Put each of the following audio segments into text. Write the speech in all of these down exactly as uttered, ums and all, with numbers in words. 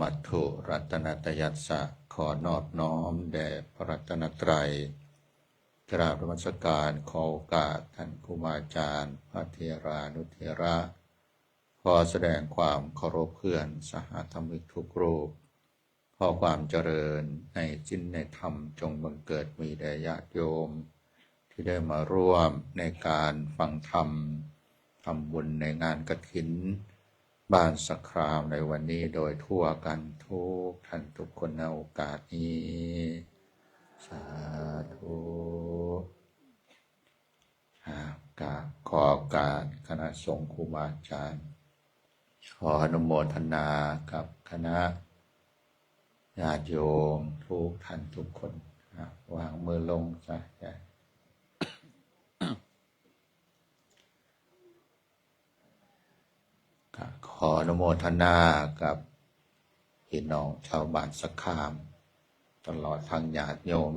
มัตถุรัตนตยัสสะ ขอนอบน้อมแด่พระรัตนตรัย กราบนมัสการ ขอโอกาสท่านครูบาอาจารย์ พระเถรานุเถระ ขอแสดงความเคารพเพื่อนสหธรรมิกทุกรูป ขอความเจริญในศีลในธรรมจงบังเกิดมีแด่ญาติโยม ที่ได้มาร่วมในการฟังธรรม ทำบุญในงานกฐิน บ้านสะครามในวันนี้โดยทั่วกันทุกท่านทุกคนในโอกาสนี้ สาธุ อ่ากราบขอโอกาสคณะสงฆ์ครูบาอาจารย์ ขออนุโมทนากับคณะญาติโยมทุกท่านทุกคน อ่ะ วางมือลงซะ จ้ะ ก็ขออนุโมทนากับพี่น้องชาวบ้านสะคราม ตลอดทั้งญาติโยม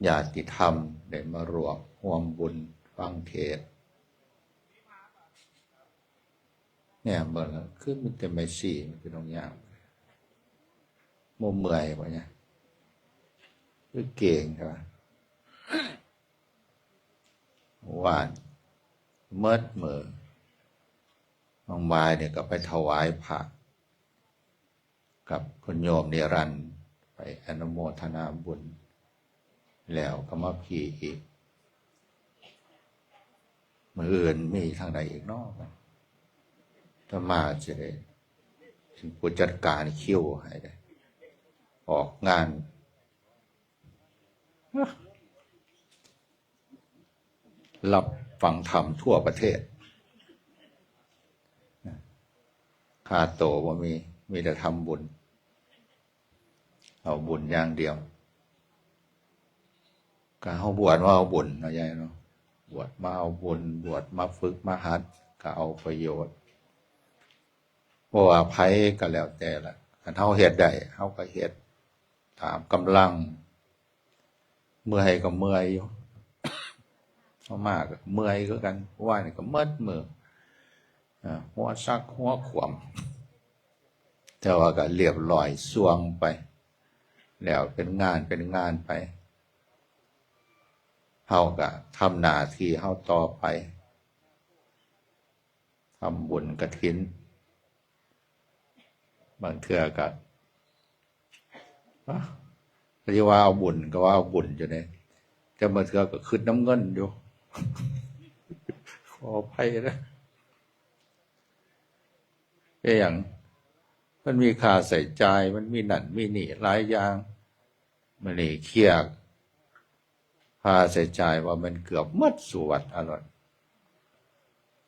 ญาติธรรม ได้มาร่วมร่วมบุญฟังเทศน์ เนี่ย เบิ่งแล้วคือมีแต่แม่ชี มันเป็นองค์ยาว บ่เมื่อยบ่เนี่ย คือเก่งใช่ปะ วานเมิดมือ บางบ่ายเนี่ยก็ไปถวายพระ กับคุณโยมนิรันดร์ ไปอนุโมทนาบุญ แล้วก็มาพีอีก มื้ออื่นมีทางใดอีกเนาะ อาตมาจะได้เป็นผู้จัดการคิวให้ได้ ออกงาน รับฟังธรรมทั่วประเทศ ค่าโตบ่มี มีแต่ทำบุญ เอาบุญอย่างเดียว ก็เฮาบวชมาเอาบุญเนาะยายเนาะ บวชมาเอาบุญ บวชมาฝึกมาหัด ก็เอาประโยชน์ เพราะว่าไผก็แล้วแต่ละ คันเฮาเฮ็ดได้ เฮาก็เฮ็ดตามกำลัง เมื่อยก็เมื่อยอยู่ เฮามาก็เมื่อยคือกัน ว่านี่ก็เมิดมือ อ่า หัวซักหัวขวม แต่ว่าก็เรียบร้อยส่วงไป แล้วเป็นงานเป็นงานไป เฮาก็ทำหน้าที่เฮาต่อไป ทำบุญกฐิน บางเทื่อก็ อ่ะ ก็สิว่าเอาบุญก็ว่าเอาบุญอยู่เด้ แต่บางเทื่อก็คิดนำเงินอยู่ ขออภัยนะ เป็นหยัง มันมีค่าใช้จ่าย มันมีนั่นมีนี่หลายอย่าง มื้อนี้เคลียร์ ค่าใช้จ่ายว่ามันเกือบหมดสู่วัดอร่อย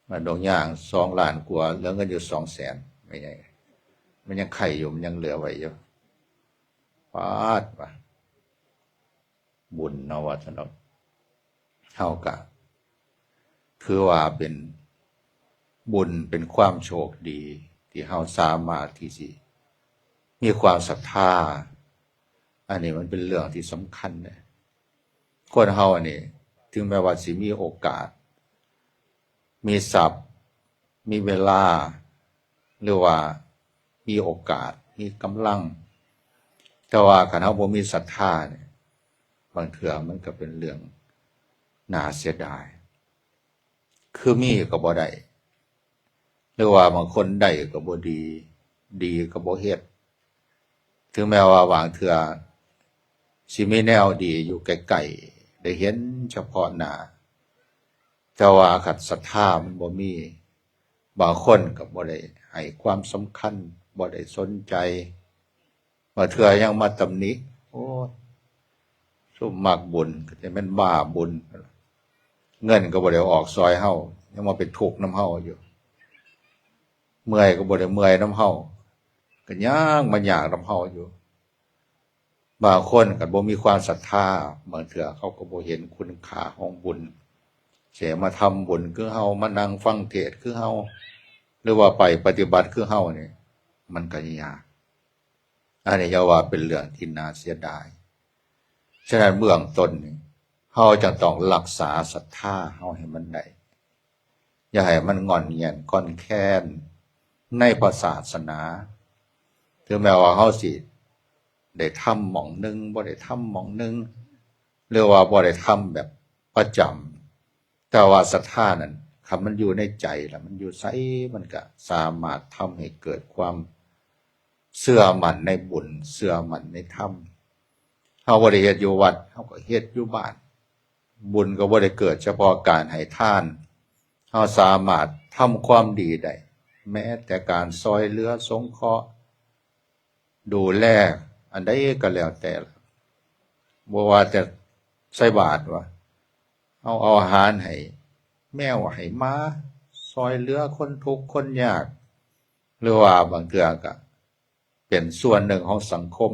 มันดอกยางสองล้านกว่า เหลือเงินอยู่สองแสน ไม่ใช่ มันยังไข่อยู่ มันยังเหลือไว้อยู่ ปาดว่ะ บุญเนาะ ว่าซั่นดอก เฮากะ ถือว่าเป็นบุญ เป็นความโชคดี ที่เฮาสามารถที่สิมีความศรัทธา อันนี้มันเป็นเรื่องที่สำคัญนะ คนเฮาอันนี้ ถึงแม้ว่าสิมีโอกาส มีทรัพย์ มีเวลา หรือว่ามีโอกาส มีกำลัง แต่ว่าคันเฮาบ่มีศรัทธาเนี่ย บางเทื่อมันก็เป็นเรื่องน่าเสียดาย คือมีก็บ่ได้ หรือว่าบางคนได้ก็บ่ดี ดีก็บ่เฮ็ด ถึงแม้ว่าบางเทื่อสิมีแนวดีอยู่ใกล้ๆ ได้เห็นเฉพาะหน้า แต่ว่าคันศรัทธามันบ่มี บางคนก็บ่ได้ให้ความสำคัญ บ่ได้สนใจ บางเทื่อยังมาตำหนิ โอ้ย ซุมมักบุญ ก็จะแม่นบ้าบุญ เงินก็บ่ได้ออกซอยเฮา ยังมาเป็นทุกข์นำเฮาอยู่ เมื่อยก็บ่ได้เมื่อยนำเฮา ก็ยังมายากนำเฮาอยู่ บางคนก็บ่มีความศรัทธา บางเทื่อเขาก็บ่เห็นคุณค่าของบุญ เสียมาทำบุญคือเฮา มานั่งฟังเทศน์คือเฮา หรือว่าไปปฏิบัติคือเฮานี่ มันก็ยาก อันนี้จะว่าเป็นเรื่องที่น่าเสียดาย ฉะนั้นเบื้องต้นนี่ เฮาจะต้องรักษาศรัทธาเฮาให้มันได้ อย่าให้มันง่อนแง่นคลอนแคลนในพระศาสนา ถึงแม้ว่าเฮาสิได้ทำหม่องหนึ่ง บ่ได้ทำหม่องหนึ่ง หรือว่าบ่ได้ทำแบบประจำ แต่ว่าศรัทธานั้น คันมันอยู่ในใจแล้ว มันอยู่ไส มันก็สามารถทำให้เกิดความเชื่อมั่นในบุญ เชื่อมั่นในธรรม เฮาบ่ได้เฮ็ดอยู่วัด เฮาก็เฮ็ดอยู่บ้าน บุญก็บ่ได้เกิดเฉพาะการให้ทาน เฮาสามารถทำความดีได้ แม้แต่การซอยเหลือสงเคราะห์ ดูแลอันใดก็แล้วแต่ บ่ว่าแต่ใส่บาตรว่า เอา เอาอาหารให้แมวให้หมา ซอยเหลือคนทุกข์คนยาก หรือว่าบางเทื่อก็เป็นส่วนหนึ่งของสังคม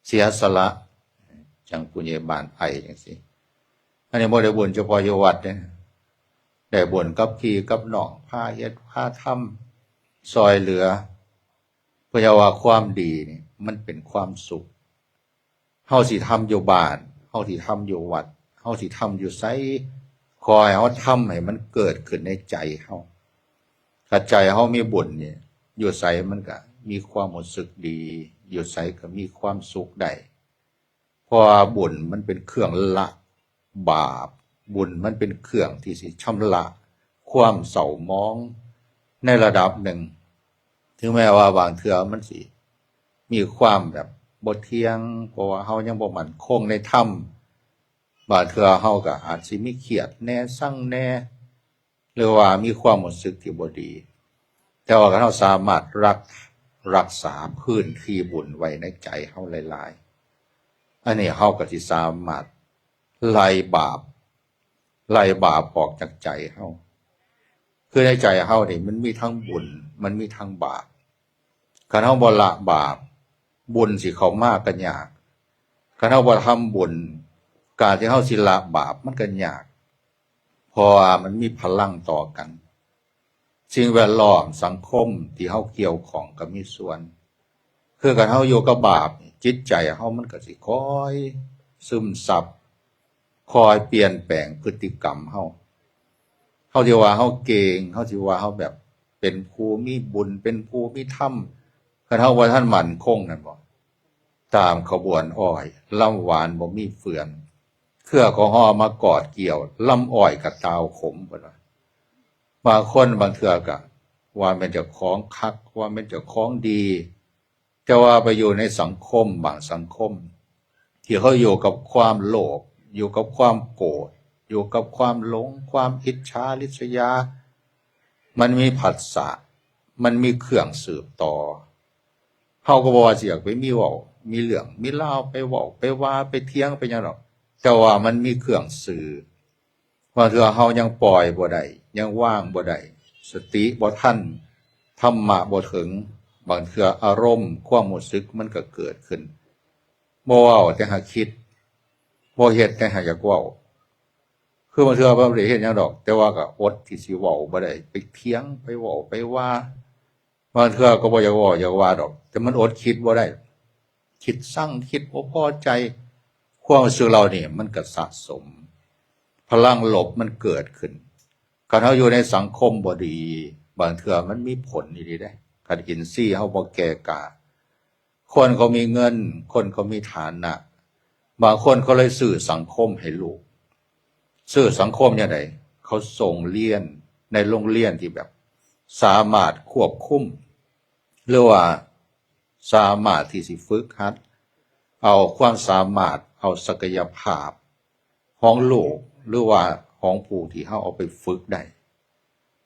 เสียสละ จั่งผู้ใหญ่บ้านไอ้จั่งซี้ อันนี้บ่ได้บุญเฉพาะอยู่วัดเด้ ได้บุญกับพี่กับน้อง พาเฮ็ดพาทำ ซอยเหลือ เพราะว่าความดีนี่มันเป็นความสุข เฮาสิทำอยู่บ้าน เฮาสิทำอยู่วัด เฮาสิทำอยู่ไส ขอให้เฮาทำให้มันเกิดขึ้นในใจเฮา ถ้าใจเฮามีบุญนี่ อยู่ไสมันก็มีความรู้สึกดี อยู่ไสก็มีความสุขได้ เพราะว่าบุญมันเป็นเครื่องละบาป บุญมันเป็นเครื่องที่สิชำระความเศร้าหมองในระดับหนึ่ง ถึงแม้ว่าบางเทื่อมันสิมีความแบบบ่เที่ยง เพราะว่าเฮายังบ่มั่นคงในธรรม บางเทื่อเฮาก็อาจสิมีเครียดแหน่ ซังแหน่ หรือว่ามีความรู้สึกที่บ่ดี แต่ว่าคันเฮาสามารถรัก รักษาพื้นที่บุญไว้ในใจเฮาหลายๆ อันนี้เฮาก็สิสามารถไล่บาป ไล่บาปออกจากใจเฮา คือในใจเฮานี่มันมีทั้งบุญ มันมีทั้งบาป คันเฮาบ่ละบาป บุญสิเข้ามาก็ยาก คันเฮาบ่ทำบุญ การที่เฮาสิละบาปมันก็ยาก เพราะว่ามันมีพลังต่อกัน สิ่งแวดล้อมสังคมที่เฮาเกี่ยวข้องก็มีส่วน คือคันเฮาอยู่กับบาปนี่ จิตใจเฮามันก็สิคอยซึมซับ คอยเปลี่ยนแปลงพฤติกรรมเฮา เฮาสิว่าเฮาเก่ง เฮาสิว่าเฮาแบบเป็นผู้มีบุญ เป็นผู้มีธรรม คันเฮาบ่ทันมั่นคงนั่นบ่ ตามขบวนอ้อย ลำหวานบ่มีเฟื่อน เครือเขาห่อมากอดเกี่ยว ลำอ้อยกะตาวขม เพิ่นว่า บางคนบางเทื่อก็ว่าแม่นเจ้าของคัก ว่าแม่นเจ้าของดี แต่ว่าไปอยู่ในสังคมบางสังคม ที่เขาอยู่กับความโลภ อยู่กับความโกรธ อยู่กับความหลง ความอิจฉาริษยา มันมีผัสสะ มันมีเครื่องสืบต่อ เฮาก็บ่ว่าสิอยากไปมีเว้า มีเรื่อง มีราว ไปเว้า ไปว่า ไปเถียง ไปหยังดอก แต่ว่ามันมีเครื่องสื่อ บางเทื่อเฮายังปล่อยบ่ได้ ยังวางบ่ได้ สติบ่ทัน ธรรมะบ่ถึง บางเทื่ออารมณ์ ความรู้สึกมันก็เกิดขึ้น บ่เว้าแต่หากคิด บ่เฮ็ดแต่หากอยากเว้า คือบางเทื่อบ่ได้เฮ็ดหยังดอก แต่ว่าก็อดที่สิเว้าบ่ได้ ไปเถียง ไปเว้า ไปว่า บางเทื่อก็บ่อยากเว้าอยากว่าดอก แต่มันอดคิดบ่ได้ คิดซัง คิดบ่พอใจ ความรู้สึกเหล่านี้มันก็สะสม พลังลบมันเกิดขึ้น คันเฮาอยู่ในสังคมบ่ดี บางเทื่อมันมีผลอีหลีเด้ คันอินทรีย์เฮาบ่แก่กล้า คนเขามีเงิน คนเขามีฐานะ บางคนเขาเลยซื้อสังคมให้ลูก ซื้อสังคมจั่งใด เขาส่งเรียนในโรงเรียนที่แบบสามารถควบคุม หรือว่าสามารถที่สิฝึกหัด เอาความสามารถ เอาศักยภาพของลูก หรือว่าของผู้ที่เฮาเอาไปฝึกได้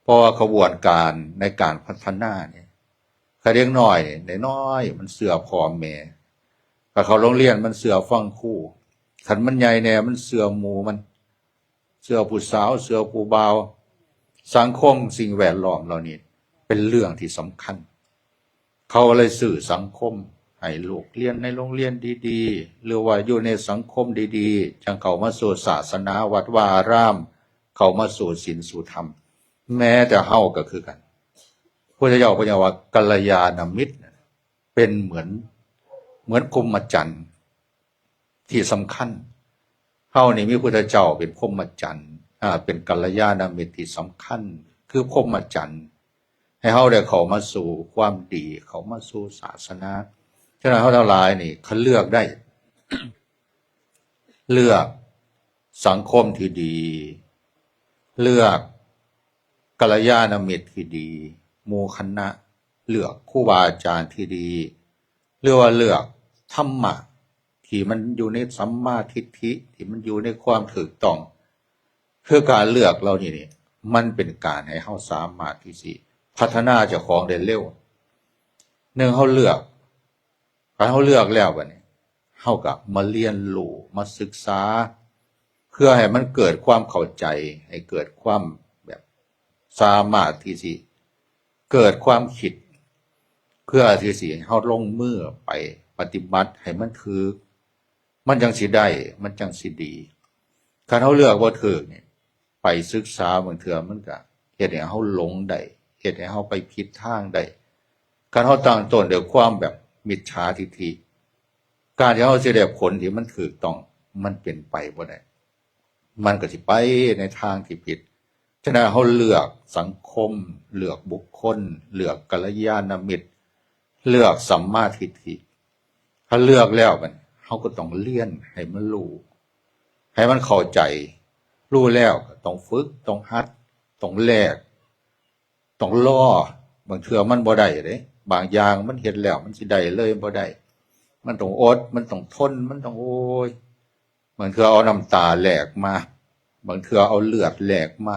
เพราะว่าขบวนการในการพัฒนาเนี่ย คันเด็กน้อยน้อยๆมันเชื่อพ่อแม่ คันเข้าโรงเรียนมันเชื่อฟังครู คันมันใหญ่แหน่มันเชื่อหมู่มัน เชื่อผู้สาว เชื่อผู้บ่าว สังคมสิ่งแวดล้อมเหล่านี้เป็นเรื่องที่สำคัญ เขาเลยซื้อสังคมให้ลูกเรียนในโรงเรียนดีๆ หรือว่าอยู่ในสังคมดีๆ จั่งเข้ามาสู่ศาสนาวัดวาอาราม เข้ามาสู่ศีลสู่ธรรม แม้แต่เฮาก็คือกัน พุทธเจ้าเพิ่นว่ากัลยาณมิตรน่ะเป็นเหมือน เหมือนพรหมจรรย์ที่สำคัญ เฮานี่มีพุทธเจ้าเป็นพรหมจรรย์ อ่า เป็นกัลยาณมิตรที่สำคัญ คือพรหมจรรย์ ให้เฮาได้เข้ามาสู่ความดี เข้ามาสู่ศาสนา ฉะนั้นเฮาทั้งหลายนี่ คันเลือกได้ เลือกสังคมที่ดี เลือกกัลยาณมิตรที่ดี หมู่คณะ เลือกครูบาอาจารย์ที่ดี หรือว่าเลือกธรรมะที่มันอยู่ในสัมมาทิฏฐิ ที่มันอยู่ในความถูกต้อง คือการเลือกเหล่านี้นี่ มันเป็นการให้เฮาสามารถที่สิพัฒนาเจ้าของได้เร็ว หนึ่ง เฮาเลือก คันเฮาเลือกแล้วบัดนี้ เฮาก็มาเรียนรู้ มาศึกษา เพื่อให้มันเกิดความเข้าใจ ให้เกิดความแบบสามารถที่สิเกิดความคิด เพื่อที่สิให้เฮาลงมือไปปฏิบัติให้มันถูก มันจั่งสิได้ มันจั่งสิดี คันเฮาเลือกบ่ถูกนี่ ไปศึกษาบางเทื่อมันก็เฮ็ดให้เฮาหลงได้ เฮ็ดให้เฮาไปผิดทางได้ คันเฮาตั้งต้นด้วยความแบบมิจฉาทิฏฐิ การที่เฮาสิได้ผลที่มันถูกต้อง มันเป็นไปบ่ได้ มันก็สิไปในทางที่ผิด ฉะนั้นเฮาเลือกสังคม เลือกบุคคล เลือกกัลยาณมิตร เลือกสัมมาทิฏฐิ คันเลือกแล้วบัดนี้ เฮาก็ต้องเรียนให้มันรู้ ให้มันเข้าใจ รู้แล้วก็ต้องฝึก ต้องหัด ต้องแลก ต้องรอ บางเทื่อมันบ่ได้เด้ บางอย่างมันเฮ็ดแล้วมันสิได้เลยบ่ได้ มันต้องอด มันต้องทน มันต้อง โอ้ย บางเทื่อเอาน้ำตาแลกมา บางเทื่อเอาเลือดแลกมา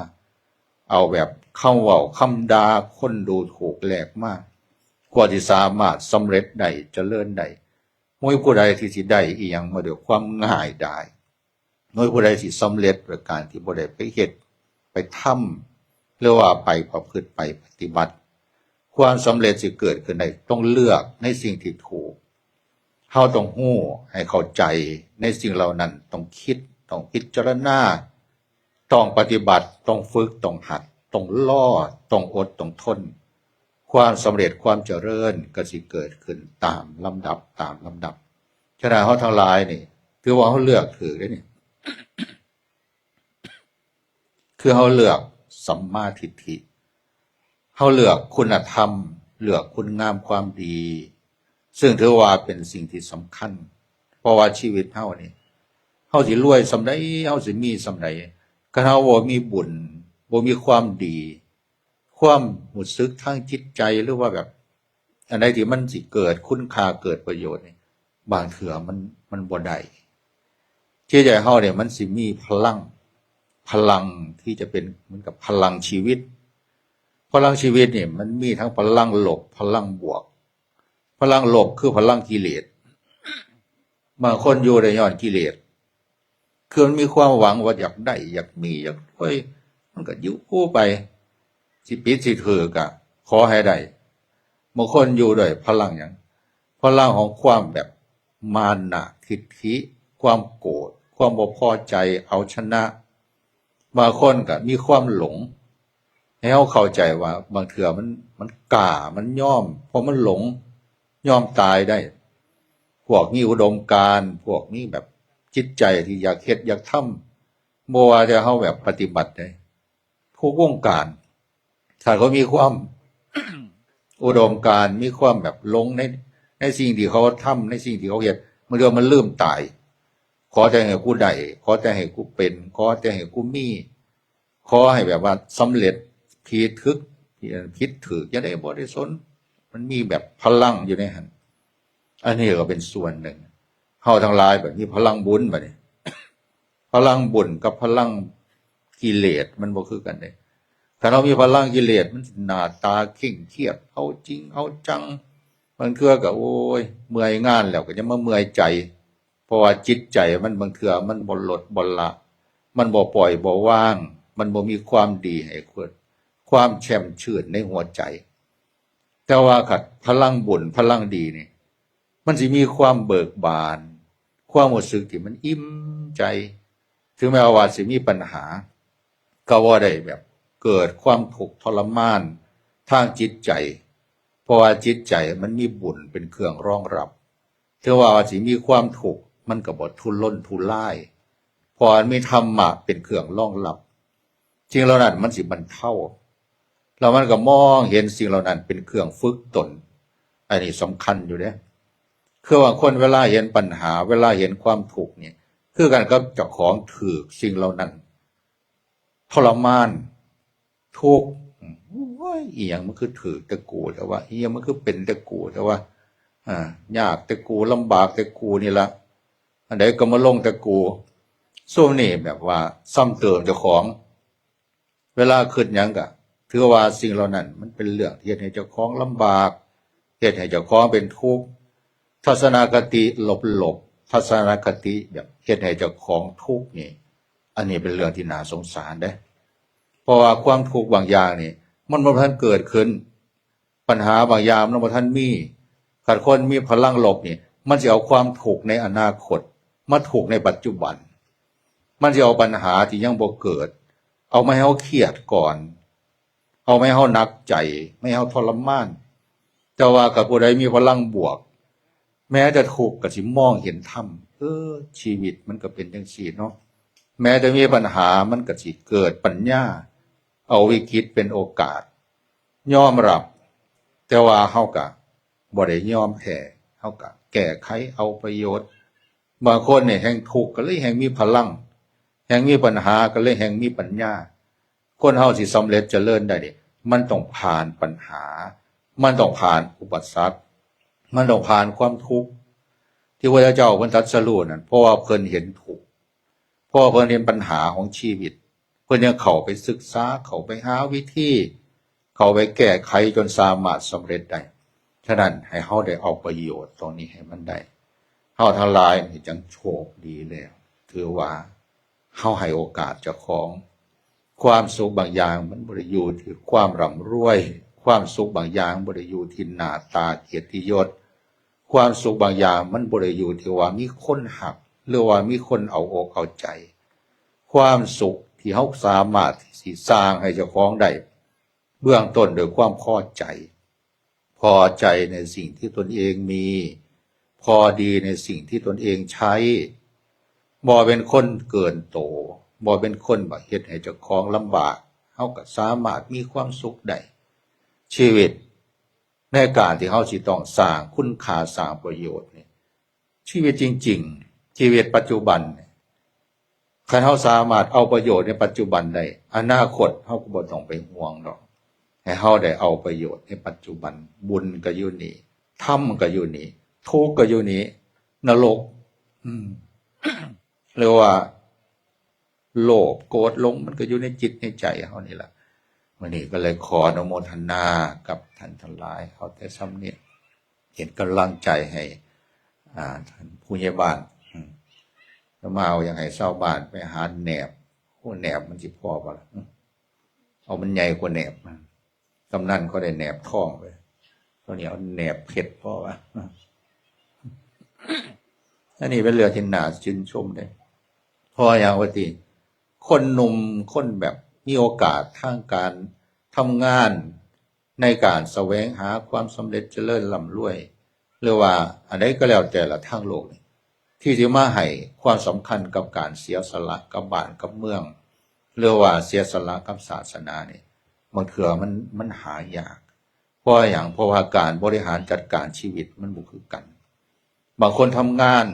เอาแบบคำเว้า คำด่า คนดูถูกแลกมา กว่าสิสามารถสำเร็จได้ เจริญได้ บ่มีผู้ใดที่สิได้อิหยังมาด้วยความง่ายดาย บ่มีผู้ใดสิสำเร็จด้วยการที่บ่ได้ไปเฮ็ด ไปทำ หรือว่าไปประพฤติ ไปปฏิบัติ ความสำเร็จสิเกิดขึ้นได้ ต้องเลือกในสิ่งที่ถูก เฮาต้องรู้ให้เข้าใจในสิ่งเหล่านั้น ต้องคิด ต้องพิจารณา ต้องปฏิบัติ ต้องฝึก ต้องหัด ต้องรอ ต้องอด ต้องทน ความสำเร็จ ความเจริญก็สิเกิดขึ้นตามลำดับ ตามลำดับ ฉะนั้นเฮาทั้งหลายนี่ ถือว่าเฮาเลือกถูกเด้นี่ คือเฮาเลือกสัมมาทิฏฐิ เฮาเลือกคุณธรรม เลือกคุณงามความดี ซึ่งถือว่าเป็นสิ่งที่สำคัญ เพราะว่าชีวิตเฮานี่ เฮาสิรวยส่ำใด เฮาสิมีส่ำใด คันเฮาบ่มีบุญ บ่มีความดี ความรู้สึกทางจิตใจ หรือว่าแบบ อันใดที่มันสิเกิดคุณค่า เกิดประโยชน์นี่ บางเทื่อมัน มันบ่ได้ จิตใจเฮาเนี่ยมันสิมีพลัง พลังที่จะเป็นเหมือนกับพลังชีวิต พลังชีวิตนี่มันมีทั้งพลังลบ พลังบวก พลังลบคือพลังกิเลส บางคนอยู่ได้ย้อนกิเลส คือมันมีความหวังว่าอยากได้ อยากมี อยากรวย มันก็อยู่ไป สิผิดสิถูกก็ขอให้ได้ บางคนอยู่ด้วยพลังหยัง พลังของความแบบมานะทิฏฐิ ความโกรธ ความบ่พอใจ เอาชนะ บางคนก็มีความหลง ให้เฮาเข้าใจว่าบางเทื่อมัน มันกล้า มันยอม เพราะมันหลง ยอมตายได้ พวกมีอุดมการณ์ พวกมีแบบจิตใจที่อยากเฮ็ดอยากทำ บ่ว่าแต่เฮาแบบปฏิบัติได้ ทุกวงการ ถ้าเขามีความ อุดมการณ์ มีความแบบหลงใน ในสิ่งที่เขาทำ ในสิ่งที่เขาเฮ็ด บางเทื่อมันลืมตาย ขอแต่ให้กูได้ ขอแต่ให้กูเป็น ขอแต่ให้กูมี ขอให้แบบว่าสำเร็จ ผิดถูก ผิดถูก จะได้บ่ได้สน มันมีแบบพลังอยู่ในหั้น อันนี้ก็เป็นส่วนหนึ่ง เฮาทั้งหลายแบบมีพลังบุญบัดนี้ พลังบุญกับพลังกิเลสมันบ่คือกันเด้ ถ้าเฮามีพลังกิเลส มันหน้าตาเคร่งเครียด เอาจริงเอาจัง บางเทื่อก็ โอ้ย เมื่อยงานแล้วก็ยังมาเมื่อยใจ เพราะว่าจิตใจมันบางเทื่อมันบ่ลดบ่ละ มันบ่ปล่อยบ่วาง มันบ่มีความดีให้คน ความแช่มชื่นในหัวใจ แต่ว่าคันพลังบุญพลังดีนี่ มันสิมีความเบิกบาน ความรู้สึกที่มันอิ่มใจ ถึงแม้ว่าสิมีปัญหา ก็บ่ได้แบบเกิดความทุกข์ทรมานทางจิตใจ เพราะว่าจิตใจมันมีบุญเป็นเครื่องรองรับ ถึงว่าสิมีความทุกข์ มันก็บ่ทุรนทุราย เพราะมันมีธรรมะเป็นเครื่องรองรับ สิ่งเหล่านั้นมันสิบรรเทา แล้วมันก็มองเห็นสิ่งเหล่านั้นเป็นเครื่องฝึกตน อันนี้สำคัญอยู่เด้ คือบางคนเวลาเห็นปัญหา เวลาเห็นความทุกข์เนี่ย คือกันกับเจ้าของถืกสิ่งเหล่านั้น ทรมาน ทุกข์ โอ้ย อีหยังมันคือถืกแต่กูแต่ว่า อีหยังมันคือเป็นแต่กูแต่ว่า อ่า ยากแต่กู ลำบากแต่กูนี่ละ อันใดก็มาลงแต่กู ซุมนี่แบบว่าซ้ำเติมเจ้าของ เวลาคิดหยังก็ถือว่าสิ่งเหล่านั้นมันเป็นเรื่องที่เฮ็ดให้เจ้าของลำบาก เฮ็ดให้เจ้าของเป็นทุกข์ ทัศนคติลบๆ ทัศนคติแบบเฮ็ดให้เจ้าของทุกข์นี่ อันนี้เป็นเรื่องที่น่าสงสารเด้ เพราะว่าความทุกข์บางอย่างนี่ มันบ่ทันเกิดขึ้น ปัญหาบางอย่างมันบ่ทันมี คันคนมีพลังลบนี่ มันสิเอาความทุกข์ในอนาคต มาทุกข์ในปัจจุบัน มันสิเอาปัญหาที่ยังบ่เกิด เอามาให้เฮาเครียดก่อน เอามาให้เฮาหนักใจ มาให้เฮาทรมาน แต่ว่าคันผู้ใดมีพลังบวก แม้แต่ทุกข์ก็สิมองเห็นธรรม เออ ชีวิตมันก็เป็นจังซี่เนาะ แม้แต่มีปัญหามันก็สิเกิดปัญญา เอาวิกฤตเป็นโอกาส ยอมรับ แต่ว่าเฮาก็บ่ได้ยอมแพ้ เฮาก็แก้ไขเอาประโยชน์ บางคนเนี่ยแฮ่งทุกข์ก็เลยแฮ่งมีพลัง แฮ่งมีปัญหาก็เลยแฮ่งมีปัญญา คนเฮาสิสำเร็จเจริญได้นี่ มันต้องผ่านปัญหา มันต้องผ่านอุปสรรค มันต้องผ่านความทุกข์ ที่พระเจ้าเพิ่นตรัสรู้นั่น เพราะว่าเพิ่นเห็นทุกข์ เพราะว่าเพิ่นเห็นปัญหาของชีวิต เพิ่นยังเข้าไปศึกษา เข้าไปหาวิธี เข้าไปแก้ไขจนสามารถสำเร็จได้ ฉะนั้นให้เฮาได้เอาประโยชน์ตรงนี้ให้มันได้ เฮาทั้งหลายนี่จั่งโชคดีแล้ว ถือว่าเฮาให้โอกาสเจ้าของ ความสุขบางอย่างมันบ่ได้อยู่ที่ความร่ำรวย ความสุขบางอย่างบ่ได้อยู่ที่หน้าตาเกียรติยศ ความสุขบางอย่างมันบ่ได้อยู่ที่ว่ามีคนฮัก หรือว่ามีคนเอาอกเอาใจ ความสุขที่เฮาสามารถที่สิสร้างให้เจ้าของได้ เบื้องต้นโดยความพอใจ พอใจในสิ่งที่ตนเองมี พอดีในสิ่งที่ตนเองใช้ บ่เป็นคนเกินโต บ่เป็นคนบ่เฮ็ดให้เจ้าของลำบาก เฮาก็สามารถมีความสุขได้ ชีวิตในการที่เฮาสิต้องสร้างคุณค่าสร้างประโยชน์นี่ ชีวิตจริงๆ ชีวิตปัจจุบันนี่ คันเฮาสามารถเอาประโยชน์ในปัจจุบันได้ อนาคตเฮาก็บ่ต้องไปห่วงดอก ให้เฮาได้เอาประโยชน์ในปัจจุบัน บุญก็อยู่นี่ ธรรมก็อยู่นี่ ทุกข์ก็อยู่นี่ นรก อืม หรือว่า โลภ โกรธ หลง มันก็อยู่ในจิตในใจเฮานี่ล่ะ มื้อนี้ก็เลยขออนุโมทนากับท่านทั้งหลาย เอาแต่ส่ำนี้ เป็นกำลังใจให้ อ่า ท่านผู้ใหญ่บ้าน อืม อาตมาบ่อยากให้ชาวบ้านไปหาแหนบ โอ้ แหนบมันสิพอบ่ล่ะ อืม เอามันใหญ่กว่าแหนบ กำนันเขาได้แหนบทองไป เขานี่เอาแหนบเพชรพอวะ อันนี้เป็นเรื่องที่น่าชื่นชมเด้ เพราะหยังว่าติ คนหนุ่ม คนแบบมีโอกาสทางการทำงาน ในการแสวงหาความสำเร็จเจริญร่ำรวย หรือว่าอันใดก็แล้วแต่ละทางโลกนี่ ที่สิมาให้ความสำคัญกับการเสียสละกับบ้านกับเมือง หรือว่าเสียสละกับศาสนานี่ บางเทื่อมัน มันหายาก เพราะหยัง เพราะว่าการบริหารจัดการชีวิตมันบ่คือกัน บางคนทำงาน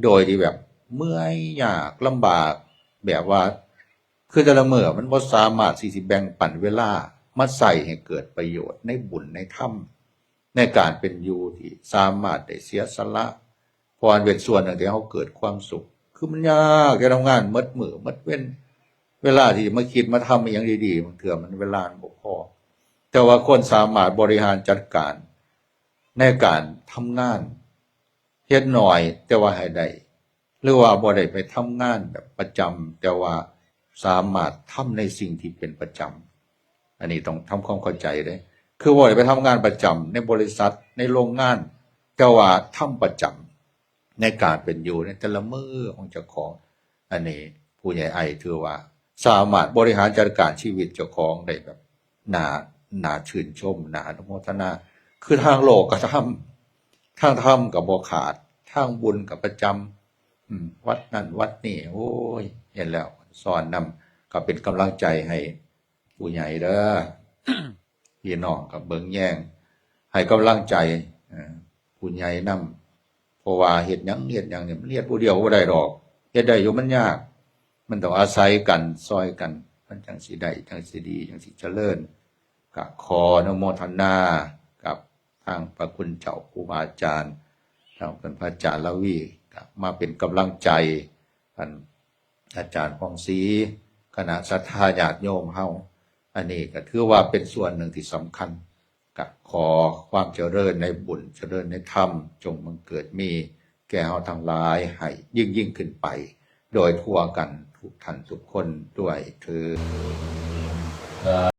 โดยที่แบบเมื่อยยากลำบาก แบบว่า คือแต่ละมื้อมันบ่สามารถที่สิแบ่งปันเวลามาใช้ให้เกิดประโยชน์ในบุญในธรรม ในการเป็นอยู่ที่สามารถได้เสียสละ เพราะอันเป็นส่วนหนึ่งที่เฮาเกิดความสุข คือมันยาก แกทำงานหมดมื้อหมดเว็น เวลาที่มาคิดมาทำอิหยังดีๆ บางเทื่อมันเวลามันบ่พอ แต่ว่าคนสามารถบริหารจัดการในการทำงาน เฮ็ดน้อยแต่ว่าให้ได้ หรือว่าบ่ได้ไปทำงานแบบประจำ แต่ว่าสามารถทำในสิ่งที่เป็นประจำ อันนี้ต้องทำความเข้าใจเด้ คือบ่ได้ไปทำงานประจำในบริษัท ในโรงงาน แต่ว่าทำประจำในการเป็นอยู่ในแต่ละมื้อของเจ้าของ อันนี้ผู้ใหญ่ไอถือว่าสามารถบริหารจัดการชีวิตเจ้าของได้แบบน่า น่าชื่นชม น่าอนุโมทนา คือทางโลกก็ทำ ทางธรรมก็บ่ขาด ทางบุญก็ประจำ อืม วัดนั่นวัดนี่ โอ้ย เห็นแล้วสอนนำ ก็เป็นกำลังใจให้ผู้ใหญ่เด้อ พี่น้องก็เบิ่งแยง ให้กำลังใจ เอ่อ ผู้ใหญ่นำ เพราะว่าเฮ็ดหยัง เฮ็ดหยังนี่มันเฮ็ดผู้เดียวบ่ได้ดอก เฮ็ดได้อยู่มันยาก มันต้องอาศัยกัน ซอยกัน มันจั่งสิได้ จั่งสิดี จั่งสิเจริญ ก็ขออนุโมทนากับทางพระคุณเจ้าครูบาอาจารย์ ทางเป็นพระอาจารย์ละวี ก็มาเป็นกำลังใจ ท่านอาจารย์ผ่องศรี คณะศรัทธาญาติโยมเฮา อันนี้ก็ถือว่าเป็นส่วนหนึ่งที่สำคัญ ก็ขอความเจริญในบุญ เจริญในธรรม จงบังเกิดมีแก่เฮาทั้งหลายให้ยิ่งๆขึ้นไป โดยทั่วกันทุกท่านทุกคนด้วยเทอญ